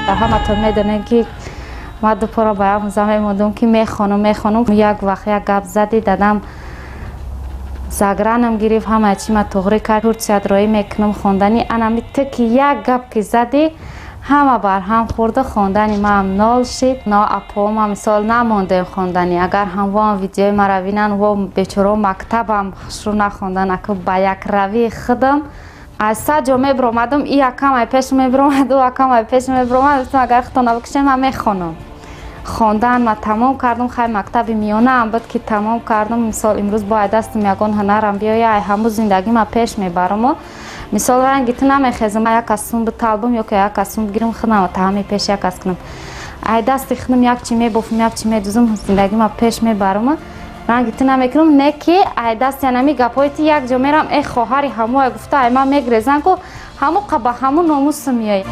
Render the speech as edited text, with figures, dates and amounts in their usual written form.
Ҳаматон медонем, ки ма дупора ба як муза мемондум, ки мехонум, мехонум. Як вақт як гап зади, дадам загранам гирифт, ҳама чи ма туғрӣ кард. Турсият роӣ мекунам хондани. Анами ту ки як гап ки задӣ, ҳама барҳам хӯрду хондани маам нол шид. Но апома мисол намондем хондани. Агар ҳамвоам видеои мара бинан, во бечоро мактабам хушрӯ нахондан. Аку ба якравии худам аз сад ҷо мебиромадам, и якам ай пеш мебиромад, ӯ акам ай пеш мебиромад. Гуфтам, агар худтон набикушем, ман мехонам. Хондан ма тамом кардам. Хай, мактаби миёнаам буд, ки тамом кардам. Мисол, имрӯз бояд дастам ягон ҳунарам биёя, ай ҳамун зиндагӣ ма пеш мебараму. Мисол, ранги ту намехезам, як кас сум биталбам ё ки як кас сум бигирам, худам та ҳами пеш як кас кунам. Ай дасти худам як чи мебофам, як чи медузам, зиндагӣ ма пеш мебараму, ранги ту намекунам. Не ки ай дасти анами гапҳои ту як ҷо мерам, э, хоҳари ҳамое гуфта, ай ман мегрезан ку, ҳамун қа ба ҳамун номусам меояд.